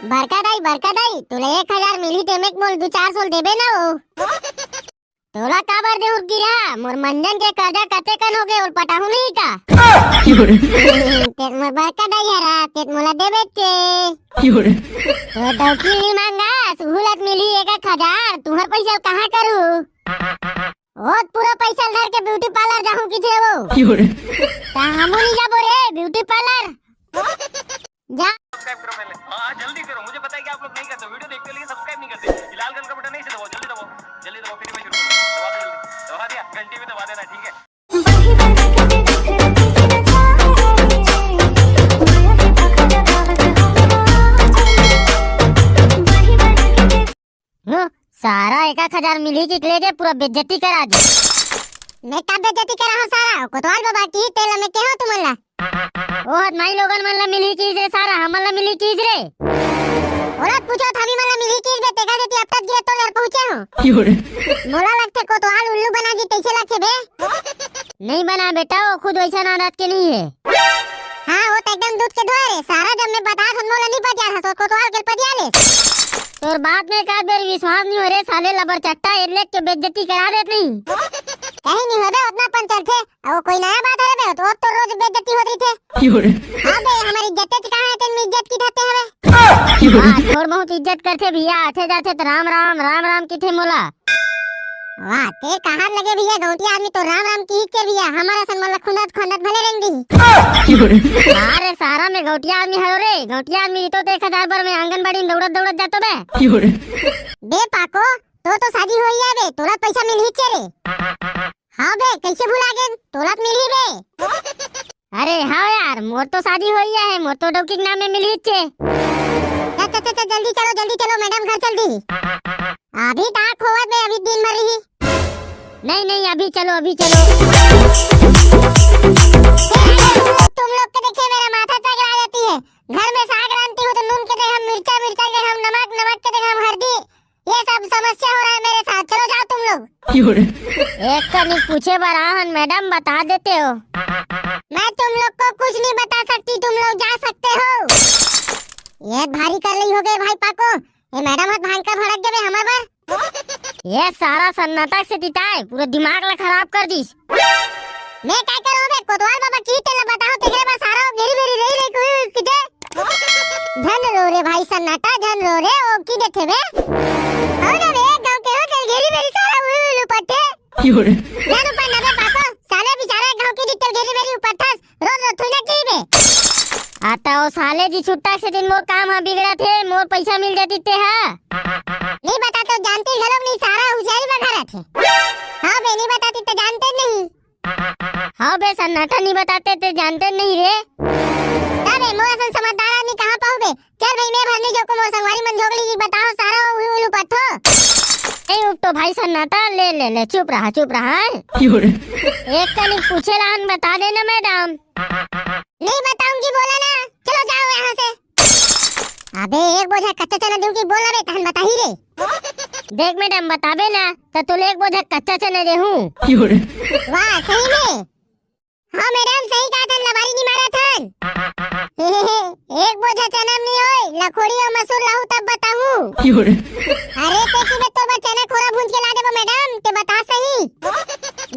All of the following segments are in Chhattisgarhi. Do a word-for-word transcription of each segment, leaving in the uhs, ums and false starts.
बड़का दाई, बड़का दाई, तोला एक हजार मिलही तेमे के मोला दू चार सौ देबे ना वो। तोला काबर देहूं रे गिरा? मोर मंजन के कर्जा कतेकन होगे, ओला पटाहूं नहीं का? तें मोर बड़का दाई हरा, तें मोला देबे के। तोर डौकी नी मांगा, सुहूलत मिलही एक एक हजार, तुंहर पइसा ल कहां करूं? ओ पूरा पइसा ल धर के ब्यूटी पार्लर जाहूं किथे वो। ता हमू नी जाबो रे ब्यूटी पार्लर। जा। सब्सक्राइब करो पहले। हाँ, हाँ, जल्दी करो, मुझे पता है कि आप लोग नहीं करते, वीडियो देखते लेकिन सब्सक्राइब नहीं करते। ये लाल कलर का बटन नहीं से दबाओ, जल्दी दबाओ, जल्दी दबाओ, फिर मैं शुरू करूँ। दबा दो जल्दी, दबा दिया, घंटी भी दबा देना, ठीक है। हम्म, सारा एक एक हजार मिलही कि ले दे, पूरा बेइज्जती करा दे। मैं का बेइज्जती करा हूँ सारा? कोतवाल बाबा की तेल में के हो तुमन ला? ओ हथ माई लोगन मन ला मिलही किस रे सारा, हमन ला मिलही किस रे? ओला पूछो थामी मन ला मिलही किस बे, तेका देती अब तक गिरे तो लेर पहुंचे हो। मोला लगथे कोतवाल उल्लू बना जी तैसे लगथे बे। नहीं बना बेटा, वो खुद वैसा आदत के नहीं है। हाँ, वो तो एकदम दूध के धोए रे। सारा जब मैं बता हन मोला नहीं बतिया था, तो कोतवाल के पतिया ले। तोर बात में का बेर विश्वास नहीं हो रे साले लबर चट्टा, एले के बेइज्जती करा देत नहीं। कहीं नहीं होबे, उतना पन चलथे। अब वो कोई नया बात है बे, तो अब तो रोज बेइज्जती होत रही थे। हाँ बे, हमारी इज्जत कहाँ है, तेन में इज्जत की धरते हवे। हाँ, थोड़ बहुत इज्जत करथे भैया, आथे जाथे तो राम राम, राम राम किथे मोला। वाह, ते कहार लगे भैया, गौंटिया आदमी तो राम राम की हिच्चे भैया, हमारा सन मतलब खुंदत खुंदत भले रेंग दी। अरे सारा में गौंटिया आदमी हरो रे, गौंटिया आदमी तो एक हजार बार में आंगनबाड़ी में दौड़त दौड़त जातो बे। बे पाको, तो तो शादी हो ही है बे, तोला पैसा मिल ही रे। हाँ बे, कैसे भुला गेन, तोला तो मिल ही बे। अरे हाँ यार, मोर तो शादी होई है, मोर तो डौकी के नाम में मिलही चे। चल, चल, चल, चल, जल्दी चलो, जल्दी चलो, मैडम घर चल दी। अभी तक होवत बे, अभी दिन भर रही। नहीं, नहीं, अभी चलो, अभी चलो। तुम लोग के देखिए, मेरा माथा चकरा जाती है। घर में साग रांधती हूँ तो नून के जगह हम मिर्चा, मिर्चा के हम नमक, नमक के जगह हम हल्दी। ये सब समस्या हो रहा है मेरे साथ, चलो जाओ तुम लोग। एक कनिक पूछे बर आहन मैडम, बता देते हो। मैं तुम लोग को कुछ नहीं बता सकती, तुम लोग जा सकते हो। ये भारी कर रही हो गए भाई पाको, ये मैडम हत भयंकर भड़क गए हमर बर। ये सारा सन्नाटा से तिताए पूरा दिमाग ला खराब कर दीस। मैं काय करो बे, कोतवाल बाबा की तेला बताओ, तेरे बा सारा घेरी बेरी रही रही कोई किते। झन रो रे भाई सन्नाटा, झन रो रे, ओ की देथे बे। हो ना बे, गांव के हो चल घेरी बेरी सारा उलू उलू पट्टे। झन ऊपर ना बे पाको, साले बेचारा गांव की दिक्कत घेरी बेरी ऊपर था, रोज रोज थोड़ी ना की बे। आता ओ साले जी छुट्टा से दिन मोर काम हा बिगड़ा थे, मोर पैसा मिल जाती ते हा। नहीं बता तो जानती घलो नहीं, सारा हुसियारी बघा रहा थे। हाँ बे, नहीं बताती तो जानते नहीं। हाँ बे सन्नाटा, नहीं बताते ते जानते नहीं रे। तबे मोर असन समझदार आदमी कहाँ पाहू बे? चल भाई, मैं भरनी जो को मोर संगवारी मन झोगली जी बताओ सारा उलू उलू पत्थो। ए उपटो भाई सन्नाटा, ले ले ले, चुप रहा, चुप रहा। एक कनिक पूछे लाहन, बता देना मैडम। नहीं बताऊंगी, बोला ना, चलो जाओ यहाँ से। अबे एक बोझा कच्चा चना दूं कि बोल ना बे, तहन बताही रे। देख मैडम, बताबे ना त तोले एक बोझा कच्चा चना देहूं। वाह, सही में? हाँ मैडम, सही कहा थन, लबारी नहीं मारा थन। एक बोझा चना में नहीं होय, लखोड़ी और मसूर लाहू तब बताहूं। अरे ते की बे, तोर बर चना खोरा भूंज के ला देबो मैडम, ते बता सही।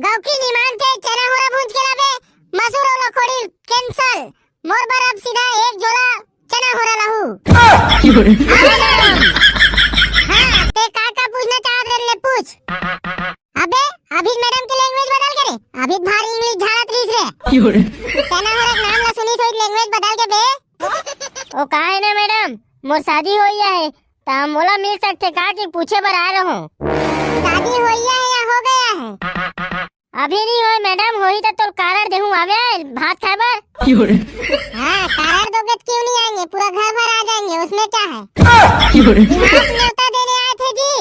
गौकी निमान थे चना होरा भूंज के लाबे, मसूर और लखोड़ी cancel। मोर बर अब सीधा एक झोला चना होरा लाहू। हाँ, ते का का पूछना चाहत रहे ले पूछ। अबे अभी मैडम के language बदल के रे, अभी भारी English झाड़त रहीस रे। चना होरा के नाम ला सुनी सोई language बदल के बे। ओ का है ना मैडम, मोर शादी होई है, ता मोला मिल सकथे का कि पूछे बर आए रहो। शादी होई है या हो गया है? अभी नहीं होय मैडम, होही त तोर कारड देहूं, आवे भात खाए बर। हाँ, कारड दोगे त क्यों नहीं आएंगे, पूरा घर भर आ जाएंगे, उसमें क्या है। बिहाव न्योता देने आए थे जी।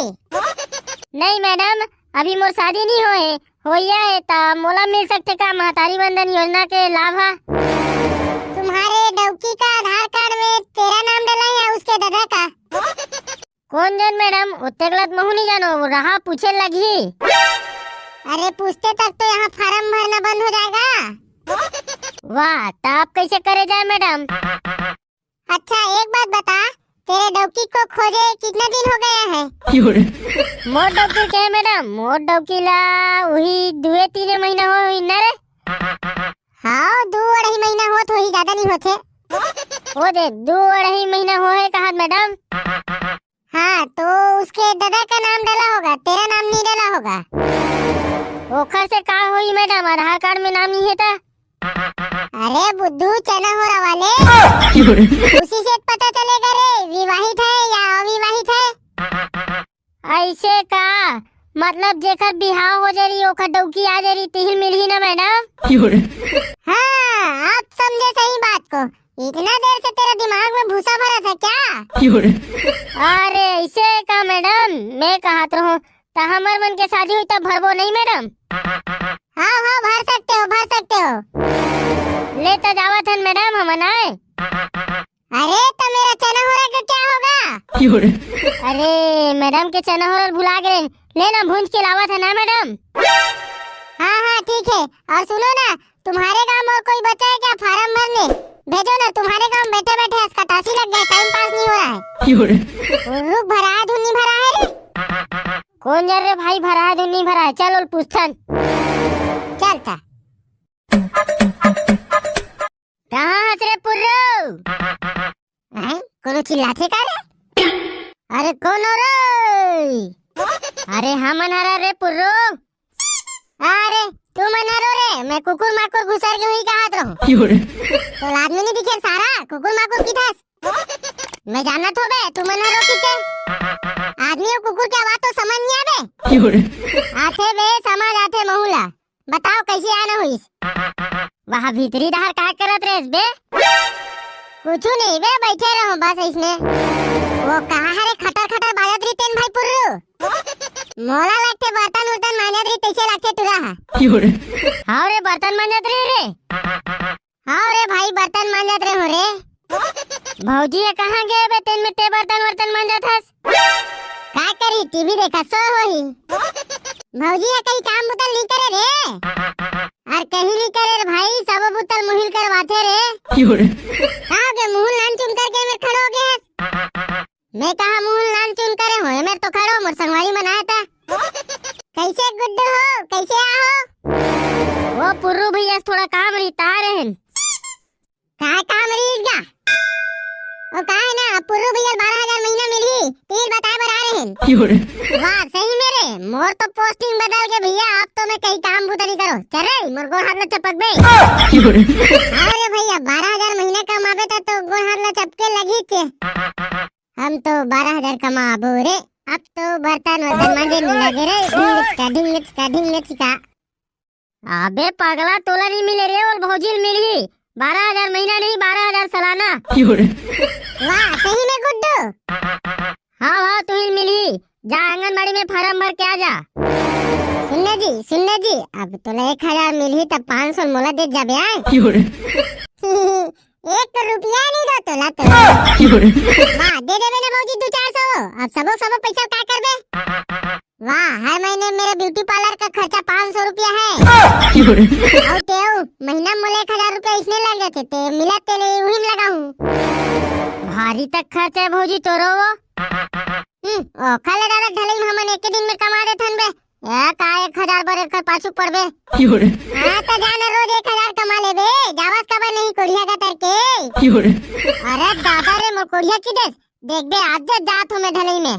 नहीं मैडम, अभी मोर शादी नहीं होए, होइया है त मोला मिल सकथे का महतारी वंदन योजना के लाभ हा? तुम्हारे डौकी का आधार कार्ड में तेरा नाम डला है या उसके दादा का? कोन जन मैडम, ओतेक ला त महू नहीं जानो, वो रहा पूछे लगही। अरे पूछते तक तो यहाँ form भरना बंद हो जाएगा। वाह, त अब कैसे करे जाए मैडम? अच्छा एक बात बता, तेरे खोजे कितना दिन हो गया है? मोर डौकी के मैडम, मोर डौकी ला उही दुए तीने महीना हो होही ना रे। हाँ, दू अढ़ाई महीना होत होही, ज्यादा नहीं होथे। ओ दे, दू अढ़ाई महीना हो है कहा मैडम। हाँ, तो उसके दादा का नाम डाला होगा, तेरा नाम नहीं डाला होगा। ओखर से का होई मैडम, आधार कार्ड में नाम नहीं है ता? अरे बुद्धू, चना होरा वाले, उसी से पता चलेगा रे, विवाहित है या अविवाहित है। ऐसे का? मतलब जेकर बिहाव हो जारी, ओकर डौकी आ जारी, तिहिल मिलही ना मैडम? हाँ, आप समझे सही बात को। इतना देर से तेरा दिमाग में भूसा भरा था क्या? अरे ऐसे का मैडम, मैं कहत रहूं, त हमर मन के शादी हुई त भरबो नहीं मैडम? हाँ हाँ, भर सकते हो, भर सकते हो। ले त जावत हन मैडम, हमन आए। अरे, तो मेरा चना होरा का क्या होगा? अरे मैडम के चना होरा भुला गए, ले ना भूंज के लावत है ना मैडम। हाँ हाँ, ठीक है। और सुनो ना, तुम्हारे गांव में कोई बचा है क्या फार्म भरने? भेजो ना, तुम्हारे गांव में बैठे बैठे आज कटासी लग गया, टाइम पास नहीं हो रहा है। रुक, भरा है धुन नहीं भरा है रे? कौन जा रे भाई, भरा है धुन नहीं भरा है, चल ओल पूछथन। चल था। कहाँ हस रे पुर्रू? हैं? कोनो चिल्लाथे का रे? अरे कोनो रे? अरे हमन हरा रे पुर्रू। अरे तुमन हरो रे, मैं कुकुर माकुर घुसर के हुई कहत रहूं। तो आदमी नहीं दिखे सारा, कुकुर माकुर की थस? मैं जानत हो बे, तुमन हरो की के? आदमी और कुकुर के आवाज तो समझ नहीं आवे। आथे बे, समझ आथे महूला। बताओ कैसे आना हुई? वहाँ भीतरी डहर का करत रेस बे? कुछ नहीं बे, बैठे रहो बस इसने। वो कहा है रे खटर खटर बाजत रही तेन भाई पुर्रू? मोला लगते बर्तन उर्तन मांजत रही तैसे लगते टुरा है। हाँ रे बर्तन मांजत रही रे। हाँ रे भाई बर्तन मांजत रहे हो रे। भौजी है कहाँ गए बे तेन में ते बर्तन वर्तन मांजत हस? का करी टीवी देखा सो होही। भौजी ह कहीं काम बुतल नहीं करे रे। और कहीं नहीं करे रे भाई, सब बुतल मुहिल करवाथे रे। का हो गया, मुहुल नान चुन करके मेरे खड़ो हो गए हस। मैं कहा मुहुल नान चुन करे हो, मेरे तो खड़ो मोर संगवारी मन आया था। कैसे गुड्डू हो, कैसे आहो? वो पुर्रू भैया से थोड़ा काम रही ता रहन। का काम रहीस गा? ओ का है ना, पुर्रू भैया बारह हजार महीना मिलही, तेल बताए बर आ रहे हैं। वाह, सही में रे, मोर तो पोस्टिंग बदल के भैया, अब तो मैं कहीं काम बुता नहीं करो। चल रे, मोर गोड़ हाथ ला चपक बे। अरे भैया, बारह हजार महीना कमाबे त तो गोड़ हाथ ला चपके लगी चे। हम तो बारह हजार कमाबो रे, अब तो बर्तन वर्तन मांजे नहीं लगे रे। ढिंग चिका, ढिंग चिका, ढिंग चिका। अबे पगला, तोला नहीं मिले रे, ओल भौजी ल मिलही। बारह हजार महीना नहीं, बारह हजार सालाना। वाह, सही में गुड्डू? हाँ हाँ, तू ही मिलही। जा आंगनबाड़ी में फार्म भर के आ जा। सुनना जी, सुनना जी, अब तोला एक हजार मिलही तब पाँच सौ मोला दे जाबे आए। एक रुपया नहीं दो तोला तो। वाह, दे देबे ना भौजी दो चार सौ। अब सबो सबो पैसा का करबे? वाह, हर महीने मेरे ब्यूटी पार्लर का खर्चा पाँच सौ रुपया है। और तेऊ महीना मोले एक हजार रुपया इसने लग जाते, ते मिला तेले वही में लगाऊं। भारी तक खर्चा है भौजी तोरो वो। हम्म, ओ खाले दादा ढलई में हमन एक दिन में कमा देथन बे। ए का एक हजार बर एकर पाछू पड़बे? हाँ, त जाना रोज एक हजार कमा लेबे, जावस काबर नहीं कोढ़िया का तरके? अरे दादा रे, मोर कोढ़िया की देस, देखबे आज जात हो मैं ढलई में।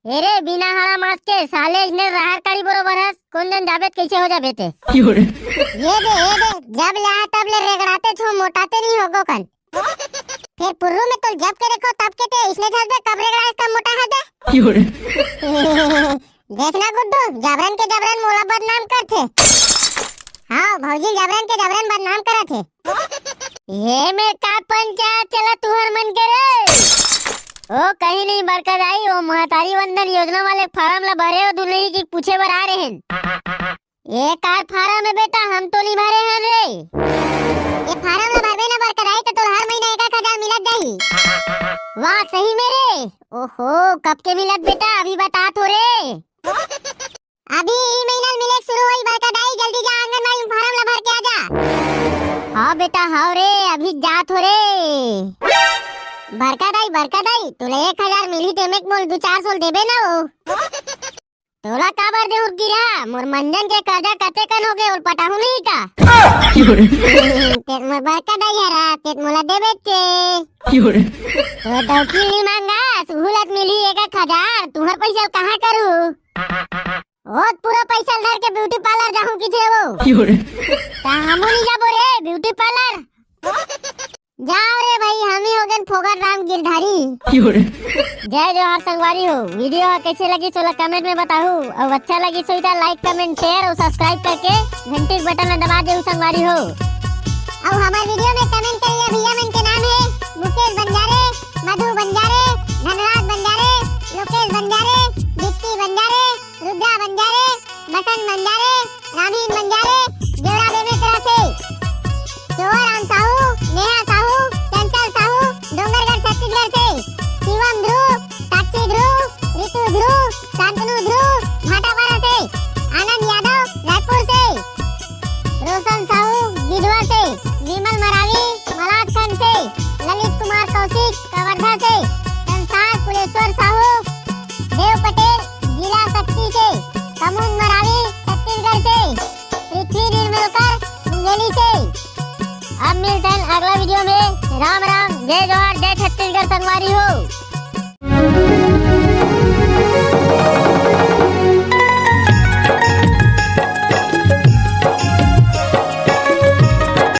ए रे, बिना हरा मास के साले, इसने रहर काड़ी बरोबर हस, कौन जन जाबे त कैसे हो जाबे ते? ये दे, ये दे, जब ले आए तब ले रेगड़ाते छो, मोटाते नहीं होगो कन। फिर पुर्रू में तो जब के देखो तब के ते इसने झल दे, कब रेगड़ा इसका मोटा है दे। देखना गुड्डू, जबरन के जबरन मोला बदनाम करथे। हाँ भौजी, जबरन के जबरन बदनाम करत हे। ये में का पंचायत चला तुहर मन के रे? ओ कहीं नहीं बड़का दाई, ओ महतारी वंदन योजना वाले फार्म ला भरे हो दुल्हनी की पूछे बर आ रहे हैं। ये कार फार्म है बेटा, हम तो नहीं भरे हैं रे। ये फार्म ला भरबे ना बड़का दाई तो तोर हर महीना एक एक हजार मिलत जाही। वाह सही में रे। ओहो, कब के मिलत बेटा, अभी बता तो रे। अभी ई महीना मिले शुरू होई बड़का दाई, जल्दी जा आंगनबाड़ी में फार्म ला भर के आ जा। हाँ बेटा, हाँ रे, अभी जात हो रे। बड़का दाई, बड़का दाई, तोला एक हजार मिलही तेमे के मोल दू चार सौ देबे ना वो। तोला काबर देहूं रे किरा? मोर मंजन के कर्जा कते कन होगे, ओल पटाहूं नहीं का? तेत मोर बड़का दाई हरा, तेत मोला देबे के। तो डौकी ली मांगा, सुहूलत मिली एक एक हजार, तुहर पैसा कहाँ करू? ओ पूरा पैसा धर के ब्यूटी पार्लर जाहूं किथे वो। ता हमू नहीं जाबो रे ब्यूटी पार्लर। जाओ रे भाई, हम ही हो गए फोगट राम गिरधारी। जय जोहार संगवारी हो। वीडियो ह कैसे लगी तोला कमेंट में बताहू, और अच्छा लगी सोई ता लाइक, कमेंट, शेयर और सब्सक्राइब करके घंटी के बटन ला दबा देहू संगवारी हो। और हमारे वीडियो में कमेंट करिए भैया मन के नाम है मुकेश बंजारे, मधु बंजारे, धनराज बंजारे, लोकेश बंजारे, दीप्ति बंजारे, रुद्रा बंजारे, बसंत बंजारे, रामीन बंजारे, जेवरा बेमेतरा से। चोराम साहू, नेहा साहू, चंचल साहू, डोंगरगढ़ छत्तीसगढ़ से। शिवम ध्रुव, साक्षी ध्रुव, रितु ध्रुव, शांतनु ध्रुव, भाटापारा से। आनंद यादव, रायपुर से। रोशन साहू, गिधवा से। विमल मरावी, मलाजखंड से। ललित कुमार कौशिक, कवर्धा से। संसार कुलेश्वर साहू, देव पटेल, जिला सक्ती से। कमुन मरावी, छत्तीसगढ़ से। पृथ्वी निर्मलकर, मुंगेली से। अब मिलते हैं अगला वीडियो में। राम राम, जय जोहार, जय छत्तीसगढ़ संगवारी।